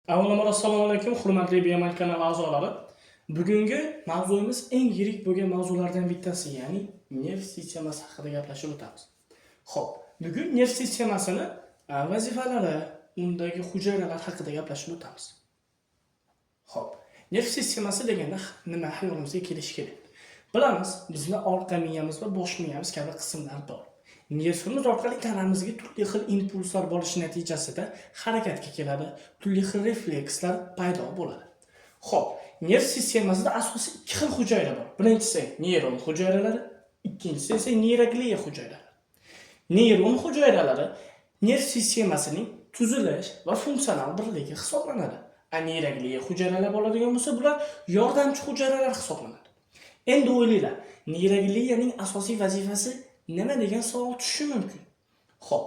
Avvalambor assalomu alaykum, hurmatli BML kanali a'zolari. Bugungi mavzuyimiz eng yirik bo'lgan mavzulardan bittasi, ya'ni nerv sistemasi haqida gaplashib o'tamiz. Xo'p, bugun nerv sistemasini vazifalari, undagi hujayralar haqida gaplashib o'tamiz. Xo'p, nerv sistemasi deganda nima hayolimizga kelishi kerak? Bilamiz, bizni orqa miyamiz va bosh miyamiz kabi qismlar bor. Nervimiz orqali tanamizga turli xil impulslar borishi natijasida harakatga keladi, turli xil reflekslar paydo bo'ladi. Xo'p, nerv sistemasida asosiy ikki xil hujayra bor. Birinchisi neyron hujayralari, ikkinchisi esa neyrogliya hujayralari. Neyron hujayralari nerv sistemasining tuzilish va funksional birligi hisoblanadi. A neyrogliya hujayralar bo'ladigan bo'lsa, bular yordamchi hujayralar hisoblanadi. Endi o'ylanglar, neyrogliyaning asosiy vazifasi nima degan savol tushishi mumkin. Xo'p.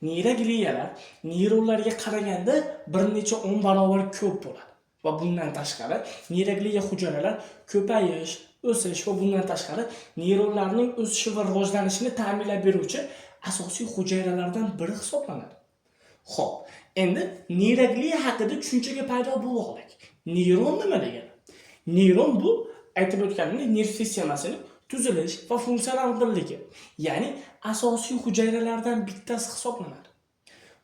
Neyrogliyalar neyronlarga qaraganda bir necha 10 barobar ko'p bo'ladi. Va bundan tashqari neyrogliya hujayralar ko'payish, o'sish va bundan tashqari neyronlarning o'sishi va rivojlanishini ta'minlab beruvchi asosiy hujayralardan biri hisoblanadi. Xo'p, endi neyrogliya haqida tushunchaga paydo bo'ldik. Neyron nima degani? Neyron bu aytib o'tganimdek nerv sistemasining tuzilish va funksional birligi, ya'ni asosiy hujayralardan bittasi hisoblanadi.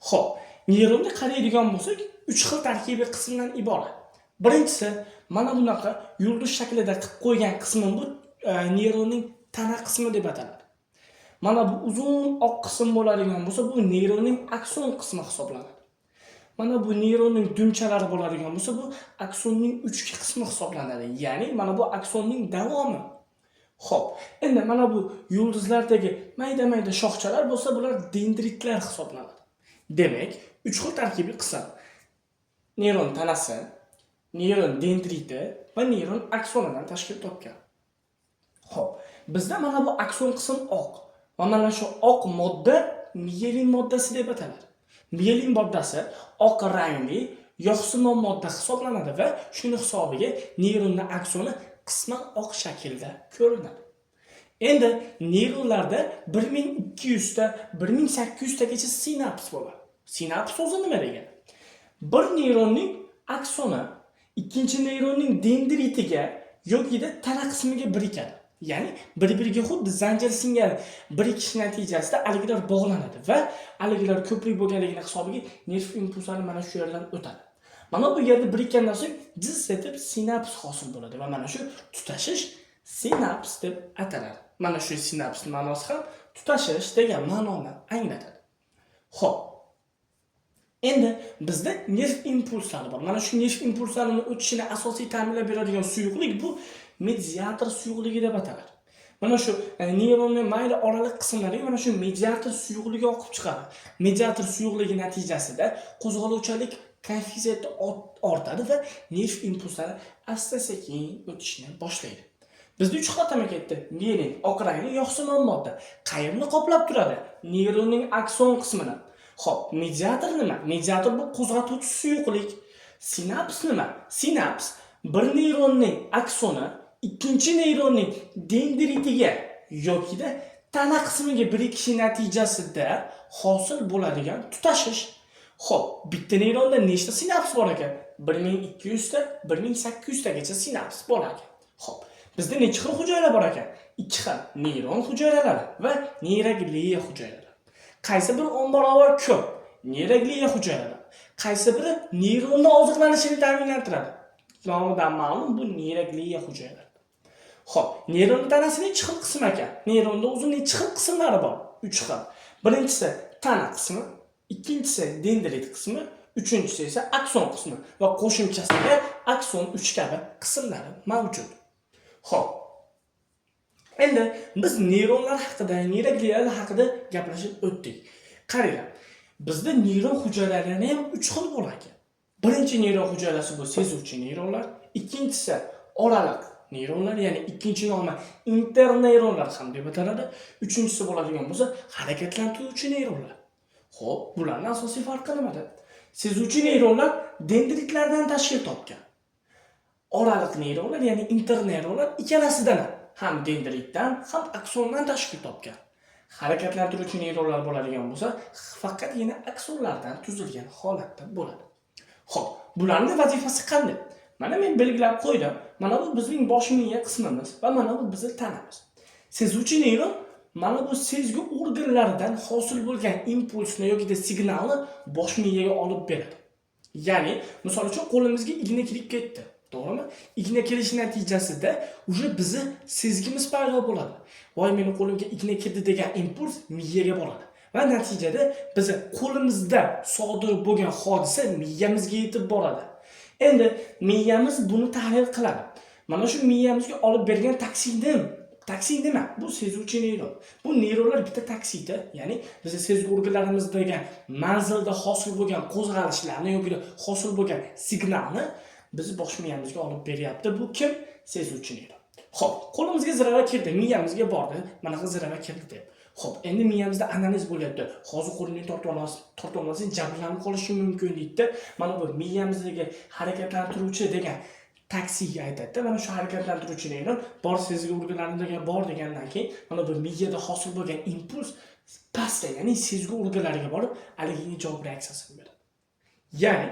Xo'p, neyronga qaraydigan bo'lsak, 3 xil tarkibiy qismdan iborat. Birinchisi mana bunaqa yulduz shaklida qilib qo'ygan qismi bu neyronning tana qismi deb ataladi. Mana bu uzun oq qism bo'ladigan bo'lsa, bu neyronning akson qismi hisoblanadi. Mana bu neyronning dumchalari bo'ladigan bo'lsa, bu aksonning uchki qismi hisoblanadi. Ya'ni mana bu aksonning davomi. Xo'p, endi mana bu yulduzlardagi mayda-mayda shoxchalar bo'lsa, bular dendritlar hisoblanadi. Demak, 3 xil tarkibiy qism: neyron tanasi, neyron dendriti va neyron aksonidan tashkil topgan. Xo'p, bizda mana bu akson qism oq va mana shu oq modda miyelin moddasi deb ataladi. Miyelin moddasi oq rangli yog'simon modda hisoblanadi va shuni hisobiga neyronning aksoni qisman oq shaklda ko'rinadi. Endi neyronlarda 1200 ta 1800 tagacha sinaps bo'ladi. Sinaps so'zi nima degani? Bir neyronning aksoni ikkinchi neyronning dendritiga yokida tana qismiga birikadi. Ya'ni bir-biriga xuddi zanjir singari birikish natijasida aligilar bog'lanadi va aligilar ko'prik bo'lganligini hisobiga nerv impulslari mana shu yerdan o'tadi. Mana bu yerda birikkandan so'ng jiz etib sinaps hosil bo'ladi va mana shu tutashish sinaps deb ataladi. Mana shu sinaps ma'nosi ham tutashish degan ma'noni anglatadi. Xo'p. Endi bizda nerv impulslari bor. Mana shu nerv impulslarini o'tishini asosiy ta'minlab beradigan suyuqlik bu mediator suyuqligi deb ataladi. Mana shu neyronning mayda oraliq qismlariga mana shu mediator suyuqligi oqib chiqadi. Mediator suyuqligi natijasida qo'zg'aluvchanlik koeffitsiyenti ortadi va nerv impulslari asta-sekin o'tishni boshlaydi. Bizda 3 xil atama ketdi. Mielin oq rangli yog'simon modda. Qayerni qoplab turadi? Neyronning akson qismini. Xo'p, mediator nima? Mediator bu qo'zg'atuvchi suyuqlik. Sinaps nima? Sinaps bir neyronning aksoni ikkinchi neyronning dendritiga yokida tana qismiga birikishi natijasida hosil bo'ladigan tutashish. Xo'p, bitta neyronda nechta sinaps bor ekan? 1200 ta 1800 tagacha sinaps bor ekan. Xo'p, bizda necha xil hujayra bor ekan? Ikki xil: neyron hujayralari va neyrogliya hujayralari. Qaysi biri 10 barobar ko'p? Neyrogliya hujayralari. Qaysi biri neyronni oziqlanishini ta'minlantiradi? Nomidan ma'lum, bu neyrogliya hujayralari. Xo'p, neyron tanasi necha xil qism ekan? Neyronda o'zi necha xil qismlari bor? 3 xil. Birinchisi tana qismi, ikkinchisi dendrit qismi, uchinchisi esa akson qismi va qo'shimchasiga akson 3 kabi qismlari mavjud. Xo'p. Endi biz neyronlar haqida, neyrogliyalar haqida gaplashib o'tdik. Qaranglar, bizda neyron hujayralari ham 3 xil bo'lar ekan. Birinchi neyron hujayrasi bu sezuvchi neyronlar, ikkinchisi oraliq neyronlar, ya'ni ikkinchi nomi interneyronlar ham deb ataladi. Uchinchisi bo'ladigan bo'lsa harakatlantiruvchi neyronlar. Xo'p, bularning asosiy farqi nimada? Sezuvchi neyronlar dendritlardan tashkil topgan. Oraliq neyronlar, ya'ni interneyronlar ikkalasidan ham, ham dendritdan, ham aksondan tashkil topgan. Harakatlantiruvchi neyronlar bo'ladigan bo'lsa, faqatgina aksonlardan tuzilgan holatda bo'ladi. Xo'p, bularning vazifasi qanday? Mana men belgilab qo'ydim. Mana bu bizning bosh miya qismimiz va mana bu bizning tanamiz. Sezuvchi neyron mana bu sezgi organlaridan hosil bo'lgan impulsni yoki signalni bosh miyaga olib beradi. Ya'ni, misol uchun, qo'limizga igna kirib ketdi. To'g'rimi? Igna kirishi natijasida уже bizni sezgimiz paydo bo'ladi. Voy, meni qo'limga igna kirdi degan impuls miyaga boradi. Va natijada bizni qo'limizda sodir bo'lgan hodisa miyamizga yetib boradi. Endi miyamiz buni tahlil qiladi. Mana shu miyamizga olib bergan taksi nima? Bu sezuvchi neyron. Bu neyronlar bitta taksida, ya'ni bizni sezgi organlarimizdagi manzilda hosil bo'lgan qo'zg'alishlarni yoki hosil bo'lgan signalni bizni bosh miyamizga olib beryapti. Bu kim? Sezuvchi neyron. Xo'p, qo'limizga zirava kirdi, miyamizga bordi, manaqa zirava kirdi deb. Xo'p, endi miyamizda analiz bo'lyapti. Hozir qo'lingni tortib olasiz, tortib olmasang jabrlanib qolishi mumkin deydi. Mana bu miyamizdagi harakatlantiruvchi degan taksiga aytadi. Mana shu harakatlantiruvchi neyron bor, sezgi organlaridagi bor degandan keyin mana bu miyada hosil bo'lgan impuls pastga, ya'ni sezgi organlariga borib, haligi javob reaksiyasini beradi. Ya'ni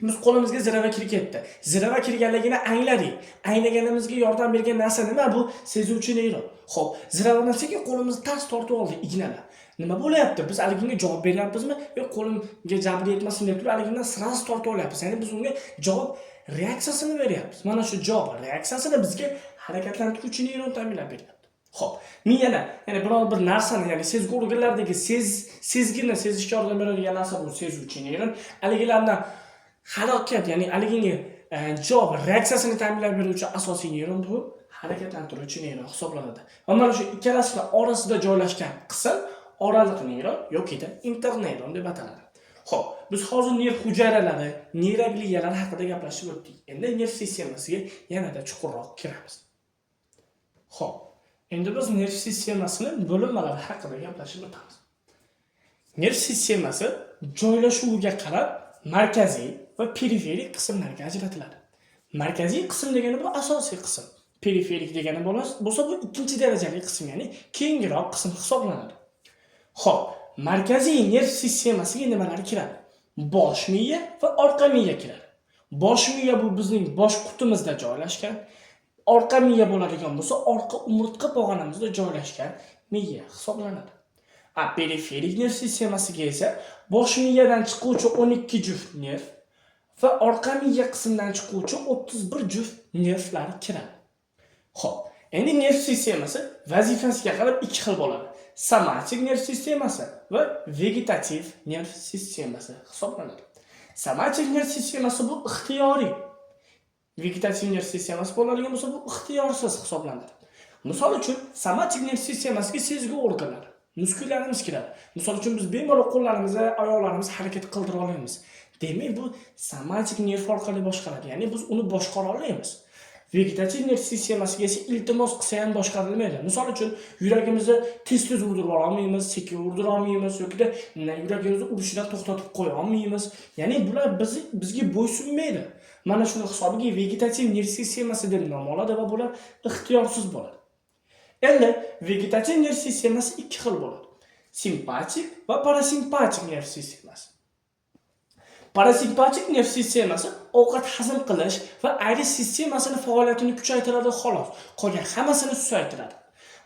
biz qo'limizga zirava kirib ketdi. Zirava kirganligini angladik. Anglaganimizga yordam bergan narsa nima? Bu sezuvchi neyron. Xo'p, ziravadan sekin qo'limizni tars tortib oldik ignalar. Nima bo'lyapti? Biz haliginga javob beryapmizmi? Yo'q, qo'limga jabr yetmasin deb turib haligindan сразу tortib olyapmiz. Ya'ni biz unga javob reaksiyasini beryapmiz. Mana shu javob reaksiyasini bizga harakatlantiruvchi neyron ta'minlab beryapti. Xo'p, miyada, ya'ni biror bir narsani, ya'ni sezgi organlaridagi sezgini sezishga yordam beradigan narsa bu sezuvchi neyron. Haligilardan harakat, ya'ni haligingi javob reaksiyasini ta'minlab beruvchi asosiy neyron bu harakatlantiruvchi neyron hisoblanadi. Va mana shu ikkalasini orasida joylashgan qism oraliq neyron yokida interneyron deb ataladi. Xo'p, biz hozir nerv hujayralari, neyrogliyalar haqida gaplashib o'tdik. Endi nerv sistemasiga yanada chuqurroq kiramiz. Xo'p, endi biz nerv sistemasini bo'linmalari haqida gaplashib o'tamiz. Nerv sistemasi joylashuviga qarab markaziy va periferik qismlarga ajratiladi. Markaziy qism degani bu asosiy qism. Periferik degani bo'lsa bu ikkinchi darajali qism, ya'ni keyingiroq qism hisoblanadi. Xo'p, markaziy nerv sistemasiga nimalar kiradi? Bosh miya va orqa miya kiradi. Bosh miya bu bizning bosh qutimizda joylashgan. Orqa miya bo'ladigan bo'lsa, orqa umurtqa pog'onamizda joylashgan miya hisoblanadi. A periferik nerv sistemasiga esa bosh miyadan chiquvchi 12 juft nerv va orqa miya qismidan chiquvchi 31 juft nervlar kiradi. Xo'p, endi nerv sistemasi vazifasiga qarab ikki xil bo'ladi. Somatik nerv sistemasi va vegetativ nerv sistemasi hisoblanadi. Somatik nerv sistemasi bu ixtiyoriy. Vegetativ nerv sistemasi bo'ladigan bo'lsa, bu ixtiyorsiz hisoblanadi. Misol uchun, somatik nerv sistemasiga sezgi organlari, muskullarimiz kiradi. Misol uchun, biz bemalol qo'llarimizni, oyoqlarimizni harakat qildira olamiz. Demak, bu somatik nerv orqali boshqaradi. Ya'ni biz uni boshqara olmaymiz. Vegetativ nerv sistemasiga esa iltimos qilsa ham boshqarilmaydi. Misol uchun, yuragimizni tez-tez urdirib olmaymiz, sekin urdira olmaymiz yokida yuragimizni urishidan to'xtatib qo'ya olmaymiz. Ya'ni bular bizga bo'ysunmaydi. Mana shuni hisobiga vegetativ nerv sistemasi deb nom oladi va bular ixtiyorsiz bo'ladi. Endi vegetativ nerv sistemasi ikki xil bo'ladi. Simpatik va parasimpatik nerv sistemasi. Parasimpatik nerv sistemasi ovqat hazm qilish va ayrish sistemasini faoliyatini kuchaytiradi xolos. Qolgan hammasini susaytiradi.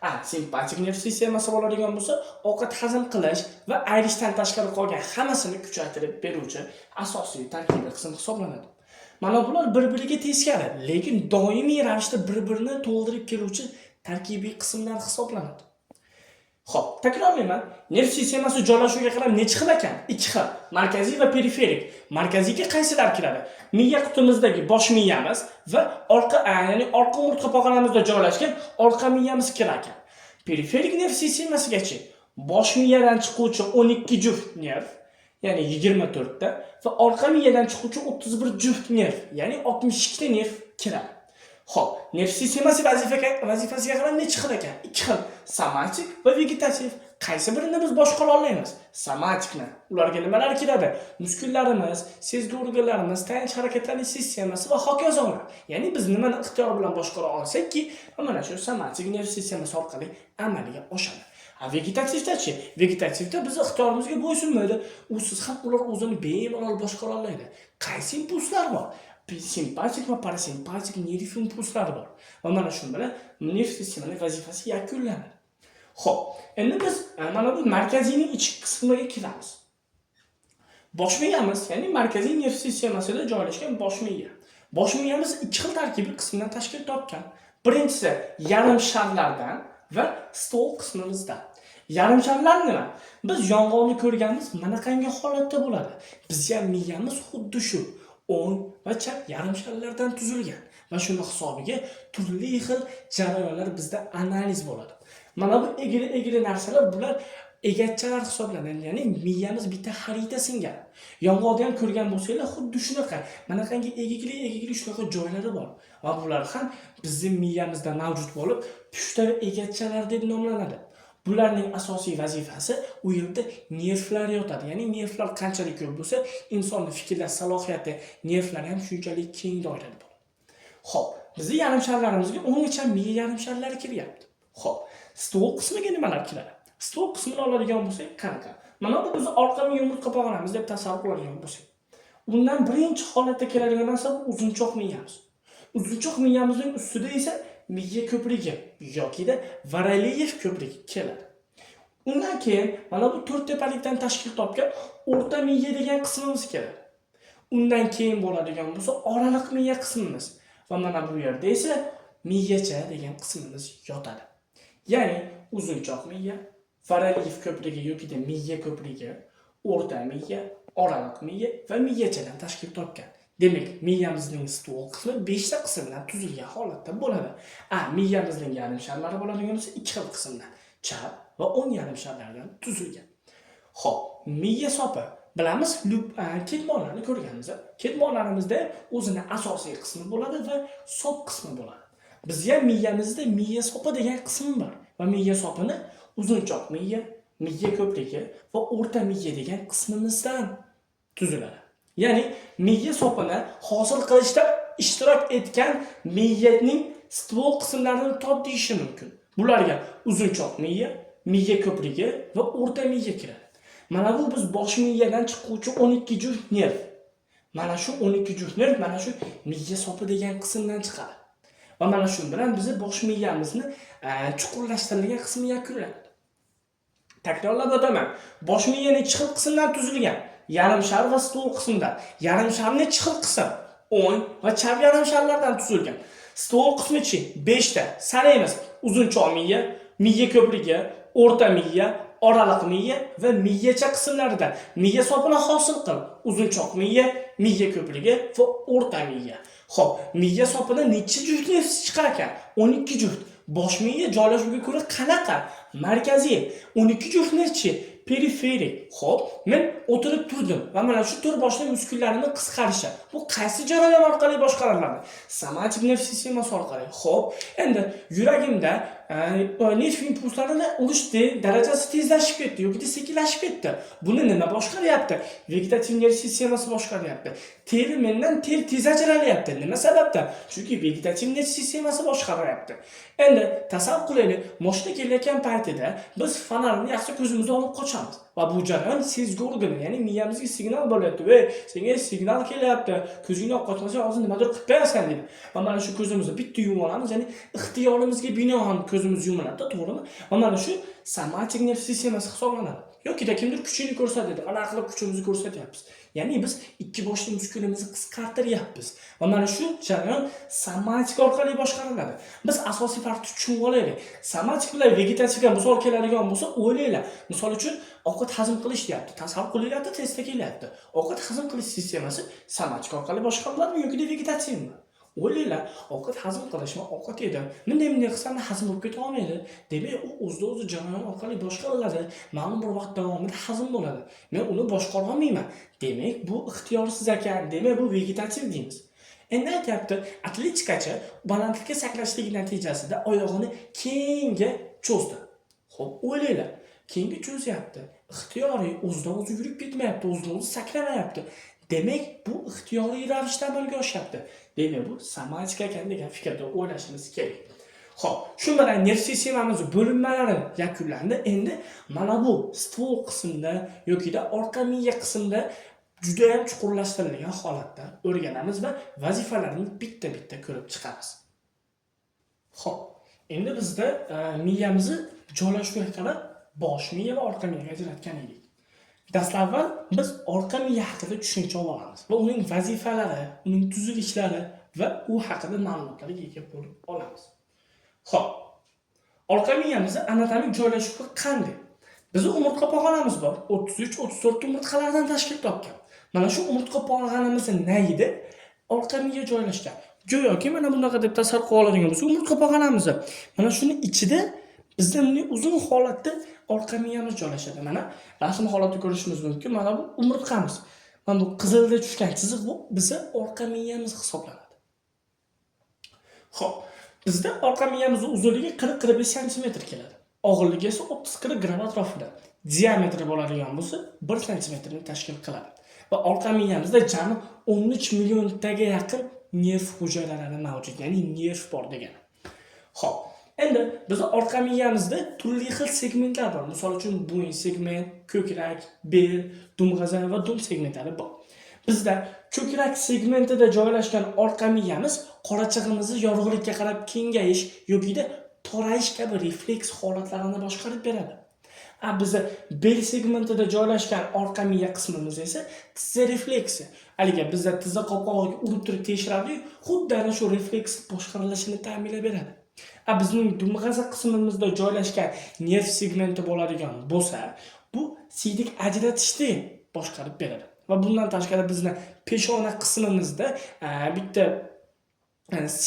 A simpatik nerv sistemasi bo'ladigan bo'lsa, ovqat hazm qilish va ayrishdan tashqari qolgan hammasini kuchaytirib beruvchi asosiy tarkibiy qism hisoblanadi. Mana bular bir-biriga teskari, lekin doimiy ravishda bir-birini to'ldirib keluvchi tarkibiy qismlar hisoblanadi. Xo'p, takrorlayman. Nerv sistemasi joylashuviga qarab necha xil ekan? Ikki xil. Markaziy va periferik. Markaziyga qaysilar kiradi? Miya qutimizdagi bosh miyamiz va orqa, ya'ni orqa umurtqa pog'onamizda joylashgan orqa miyamiz kirar ekan. Periferik nerv sistemasigachi bosh miyadan chiquvchi 12 juft nerv, ya'ni 24 ta va orqa miyadan chiquvchi 31 juft nerv, ya'ni 62 ta nerv kiradi. Xo'p, nerv sistemasi vazifasiga qarab necha xil ekan? Ikki xil. Somatik va vegetativ. Qaysi birini biz boshqara olmaymiz? Somatikni. Ularga nimalar kiradi? Muskullarimiz, sezgi organlarimiz, tayanch harakatlanish sistemasi va hokazolar. Ya'ni biz nimani ixtiyor bilan boshqara olsakki, mana shu somatik nerv sistemasi orqali amalga oshadi. A vegetativdachi? Vegetativda biz ixtiyorimizga bo'ysunmaydi. Usiz ham ular o'zini bemalol boshqara oladi. Qaysi impulslar bor? Simpatik va parasimpatik nerv impulslari bor. Va mana shu bilan nerv sistemasining vazifasi yakunlanadi. Xo'p, endi biz mana bu markaziyning ichki qismiga kiramiz. Bosh miyamiz, ya'ni markaziy nerv sistemasida joylashgan bosh miya. Bosh miyamiz ikki xil tarkibiy qismdan tashkil topgan. Birinchisi yarim sharlardan va ствол qismimizdan. Yarim sharlar nima? Biz yong'oqni ko'rganmiz, manaqangi holatda bo'ladi. Biz ham miyamiz xuddi shu o'ng va chap yarim sharlardan tuzilgan va shuni hisobiga turli xil jarayonlar bizda analiz bo'ladi. Mana bu egri-egri narsalar, bular egatchalar hisoblanadi. Ya'ni miyamiz bitta xarita singari. Yong'oqni ham ko'rgan bo'lsanglar, xuddi shunaqa, manaqangi egikli-egikli shunaqa joylari bor. Va bular ham bizning miyamizda mavjud bo'lib, pushta va egatchalar deb nomlanadi. Bularning asosiy vazifasi u yerda nervlar yotadi. Ya'ni nervlar qanchalik ko'p bo'lsa, insonning fikrlash salohiyati, nervlari ham shunchalik keng doirada bo'ladi. Xo'p, bizni yarim sharlarimizga o'ngcha miya yarim sharlari kiryapti. Xo'p, ствол qismiga nimalar kiradi? Ствол qismini oladigan bo'lsak, qanaqa? Mana bu bizni orqa miya umurtqa pog'onamiz deb tasavvur qiladigan bo'lsak. Undan birinchi holatda keladigan narsa bu uzunchoq miyamiz. Uzunchoq miyamizning ustida esa miya ko'prigi yokida Varaliyev ko'prigi keladi. Undan keyin mana bu to'rt tepalikdan tashkil topgan o'rta miya degan qismimiz keladi. Undan keyin bo'ladigan bo'lsa oraliq miya qismimiz va mana bu yerda esa miyacha degan qismimiz yotadi. Ya'ni uzunchoq miya, Varaliyev ko'prigi yokida miya ko'prigi, o'rta miya, oraliq miya va miyachadan tashkil topgan. Demak, miyamizning ствол qismi 5 ta qismdan tuzilgan holatda bo'ladi. A miyamizning yarim sharlari bo'ladigan bo'lsa ikki xil qismdan, chap va o'ng yarim sharlardan tuzilgan. Xo'p, miya sopi. Bilamiz, ketmonlarni ko'rganmiz. Ketmonlarimizda o'zini asosiy qismi bo'ladi va sop qismi bo'ladi. Bizga ham miyamizda miya sopi degan qismi bor va miya sopini uzunchoq miya, miya ko'prigi va o'rta miya degan qismimizdan tuziladi. Ya'ni miya sopini hosil qilishda ishtirok etgan miyaning ствол qismlarini top deyishi mumkin. Bularga uzunchoq miya, miya ko'prigi va o'rta miya kiradi. Mana bu biz bosh miyadan chiquvchi 12 juft nerv. Mana shu 12 juft nerv mana shu miya sopi degan qismdan chiqadi. Va mana shu bilan bizni bosh miyamizni chuqurlashtirilgan qismi yakunlanadi. Takrorlab o'taman. Bosh miya nechi xil qismdan tuzilgan? Yarim shar va ствол qismdan. Yarim shar nechi xil qism? O'ng va chap yarim sharlardan tuzilgan. Ствол qismichi 5 ta. Sanaymiz. Uzunchoq miya, miya ko'prigi, o'rta miya, oraliq miya va miyacha qismlaridan. Miya sopini hosil qil. Uzunchoq miya, miya ko'prigi va o'rta miya. Xo'p, miya sopini necha juft nerv chiqar ekan? 12 juft. Bosh miya joylashuviga ko'ra qanaqa? Markaziy. 12 juft nervchi periferik. Xo'p, men o'tirib turdim va mana shu to'rt boshli muskullarimni qisqarishi. Bu qaysi jarayon orqali boshqariladi? Somatik nerv sistemasi orqali. Xo'p, endi yuragimda nerv impulslarini urish darajasi tezlashib ketdi yoki sekinlashib ketdi. Buni nima boshqaryapti? Vegetativ nerv sistemasi boshqaryapti. Teri mendan ter tez ajralyapti. Nima sababdan? Chunki vegetativ nerv sistemasi boshqaryapti. Endi tasavvur qilaylik, moshina kelayotgan paytida biz fonarni yaxshi ko'zimizga olib qochamiz va bu jarayon sezgi organi, ya'ni miyamizga signal bo'lyapti. "Ey, senga signal kelyapti. Ko'zingni olib qochmasang hozir nimadir qilib qo'yasan" deydi. Va mana shu ko'zimizni bitta yumib olamiz, ya'ni ixtiyorimizga binoan ko'zimiz yumiladi, to'g'rimi? Va mana shu somatik nerv sistemasi hisoblanadi. Yokida kimdir kuchini ko'rsatadi. Mana qilib kuchimizni ko'rsatyapmiz. Ya'ni biz ikki boshli muskulimizni qisqartiryapmiz. Va mana shu jarayon somatik orqali boshqariladi. Biz asosiy farqni tushunib olaylik. Somatik bilan vegetativga misol keladigan bo'lsa, o'ylanglar. Misol uchun ovqat hazm qilish deyapti. Tasavvur qilyapti, testda kelyapti. Ovqat hazm qilish sistemasi somatik orqali boshqariladimi yoki vegetativmi? O'ylanglar, ovqat hazm qilishmi, ovqat yedim. Bunday bunday qilsam hazm bo'lib keta olmaydi. Demak, u o'zida o'zi jarayon orqali boshqariladi. Ma'lum bir vaqt davomida hazm bo'ladi. Men uni boshqara olmayman. Demak, bu ixtiyorsiz ekan. Demak, bu vegetativ deymiz. Endi aytyapti, atletikachi balandlikka sakrashlik natijasida oyog'ini keyinga cho'zdi. Xo'p, o'ylanglar. Keyinga cho'zyapti. Ixtiyoriy, o'zidan o'zi yurib ketmayapti, o'zidan o'zi sakramayapti. Demak, bu ixtiyoriy ravishda amalga oshyapti. Demak, bu somatik ekan degan fikrda o'ylashimiz kerak. Xo'p, shu bilan nerv sistemamiz bo'linmalari yakunlandi. Endi mana bu ствол qismida yokida orqa miya qismida juda ham chuqurlashtirilgan holatda o'rganamiz va vazifalarni bitta-bitta ko'rib chiqamiz. Xo'p, endi bizda miyamizni joylashuviga qarab bosh miya va orqa miyaga ajratgan edik. Dastlabki biz orqa miya haqida tushuncha olamiz va uning vazifalari, uning tuzilishlari va u haqida ma'lumotlarga ega bo'lib olamiz. Xo'p, orqa miyamizni anatomik joylashuvi qanday? Bizning umurtqa pog'onamiz bor. 33-34 umurtqalardan tashkil topgan. Mana shu umurtqa pog'onamizni nayida orqa miya joylashgan. Go'yoki mana bunaqa deb tasavvur qilib oladigan bo'lsak, umurtqa pog'onamizni mana shuni ichida bizda bunday uzun holatda orqa miyamiz joylashadi. Mana rasm holatida ko'rishimiz mumkin. Mana bu umurtqamiz. Mana bu qizilda tushgan chiziq bu biza orqa miyamiz hisoblanadi. Xo'p, bizda orqa miyamiz uzunligi 40-45 sm keladi. Og'irligi esa 30-40 gramm atrofida. Diametri bo'ladigan bo'lsa 1 santimetrni tashkil qiladi. Va orqa miyamizda jami 13 milliontaga yaqin nerv hujayralari mavjud, ya'ni nerv bor degani. Xo'p, endi bizni orqa miyamizda turli xil segmentlar bor. Misol uchun bo'yin segment, ko'krak, bel, dumg'aza va dum segmentlari bor. Bizda ko'krak segmentida joylashgan orqa miyamiz qorachig'imizni yorug'likka qarab kengayish yokida torayish kabi refleks holatlarini boshqarib beradi. Bizni bel segmentida joylashgan orqa miya qismimiz esa tizza refleksi. Haligi bizda tizza qopqog'iga urib turib tekshiradi-yu, xuddi ana shu refleks boshqarilishini ta'minlab beradi. Bizning dumg'aza qismimizda joylashgan nerv segmenti bo'ladigan bo'lsa, bu siydik ajratishni boshqarib beradi. Va bundan tashqari bizni peshona qismimizda bitta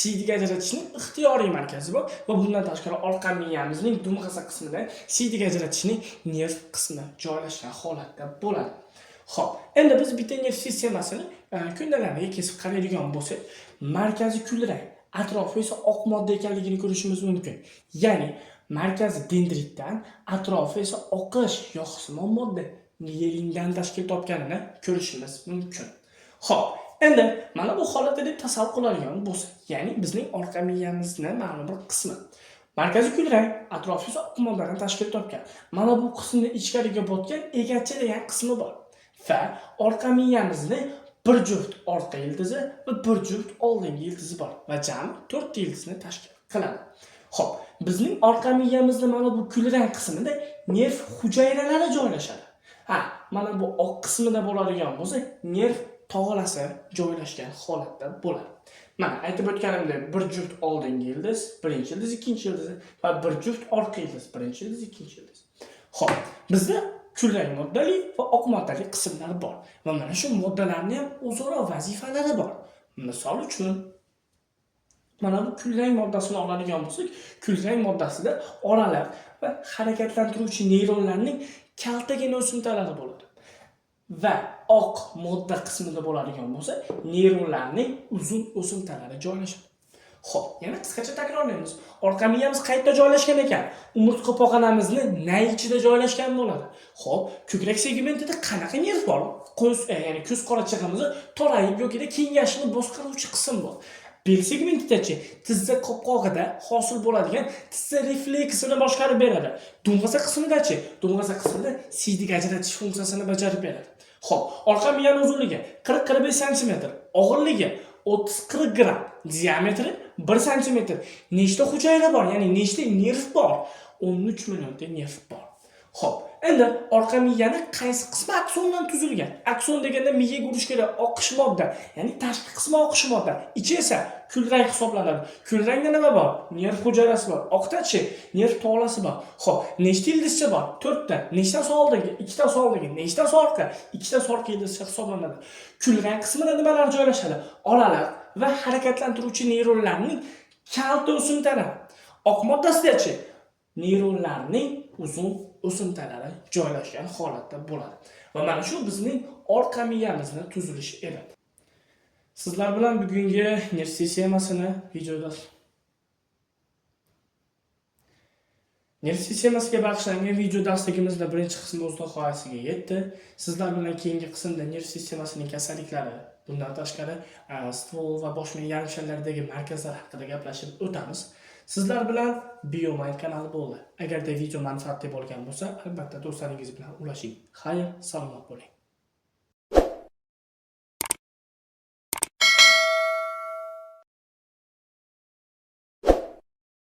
siydik ajratishning ixtiyoriy markazi bor va bundan tashqari orqa miyamizning dumg'aza qismida siydik ajratishning nerv qismi joylashgan holatda bo'ladi. Xo'p, endi biz bitta nerv sistemasini ko'ndalariga kesib qaraydigan bo'lsak, markazi kulrang, atrofi esa oq modda ekanligini ko'rishimiz mumkin. Ya'ni markazi dendritdan, atrofi esa oqish yog'simon modda mielindan tashkil topganini ko'rishimiz mumkin. Xo'p, endi mana bu holatda deb tasavvur qiladigan bo'lsak, ya'ni bizning orqa miyamizni ma'lum bir qismi. Markazi kulrang, atrofi esa oq moddadan tashkil topgan. Mana bu qismni ichkariga botgan egachi degan qismi bor. Va orqa miyamizni bir juft orqa ildizi va bir juft oldingi ildizi bor va jami 4 ildizni tashkil qiladi. Xo'p, bizning orqa miyamizni mana bu kulrang qismida nerv hujayralari joylashadi. Mana bu oq qismida bo'ladigan bo'lsa, nerv tog'alasi joylashgan holatda bo'ladi. Mana aytib o'tganimdek, bir juft oldingi ildiz, birinchi ildiz, ikkinchi ildiz va bir juft orqa ildiz, birinchi ildiz, ikkinchi ildiz. Xo'p, bizda kulrang moddali va oq moddali qismlar bor va mana shu moddalarning ham o'zaro vazifalari bor. Misol uchun mana bu kulrang moddasini oladigan bo'lsak, kulrang moddasida oraliq va harakatlantiruvchi neyronlarning kaltagina o'simtalari bo'ladi. Va oq modda qismida bo'ladigan bo'lsa, neyronlarning uzun o'simtalari joylashadi. Xo'p, yana qisqacha takrorlaymiz. Orqa miyamiz qayerda joylashgan ekan? Umurtqa pog'onamizni nay ichida joylashgan bo'ladi. Xo'p, ko'krak segmentida qanaqa nerv bor? Ko'z, ya'ni ko'z qorachig'imizni torayib yoki kengashini boshqaruvchi qism bor. Bel segmentidachi tizza qopqog'ida hosil bo'ladigan tizza refleksini boshqarib beradi. Dumg'aza qismidachi dumg'aza qismida siydik ajratish funksiyasini bajarib beradi. Xo'p, orqa miyani uzunligi 40-45 sm, og'irligi 30-40 gramm, diametri 1 sm. Nechta hujayra bor, ya'ni nechta nerv bor? 13 millionta nerv bor. Xo'p, endi orqa miyani qaysi qismi aksondan tuzilgan? Akson deganda miyaga urish kerak oqish modda, ya'ni tashqi qismi oqish modda, ichi esa kulrang hisoblanadi. Kulrangda nima bor? Nerv hujayrasi bor. Oqdachi nerv tolasi bor. Xo'p, nechta ildizcha bor? 4 ta. Nechtasi oldingi? 2tasi oldingi. Nechtasi orqa? 2tasi orqa ildizcha hisoblanadi. Kulrang qismida nimalar joylashadi? Oraliq va harakatlantiruvchi neyronlarning kalta o'simtalari. Oq moddasidachi neyronlarning uzun o'simtalari joylashgan holatda bo'ladi. Va mana shu bizning orqa miyamizni tuzilishi edi. Sizlar bilan bugungi nerv sistemasini videoda nerv sistemasiga bag'ishlangan video darsligimizda birinchi qismi o'z nihoyasiga yetdi. Sizlar bilan keyingi qismda nerv sistemasining kasalliklari, bundan tashqari ствол va bosh miya yarimsharlaridagi markazlar haqida gaplashib o'tamiz. Sizlar bilan BioMind kanali bo'ldi. Agarda video manfaatli bo'lgan bo'lsa, albatta do'stlaringiz bilan ulashing. Xayr, salomat bo'ling.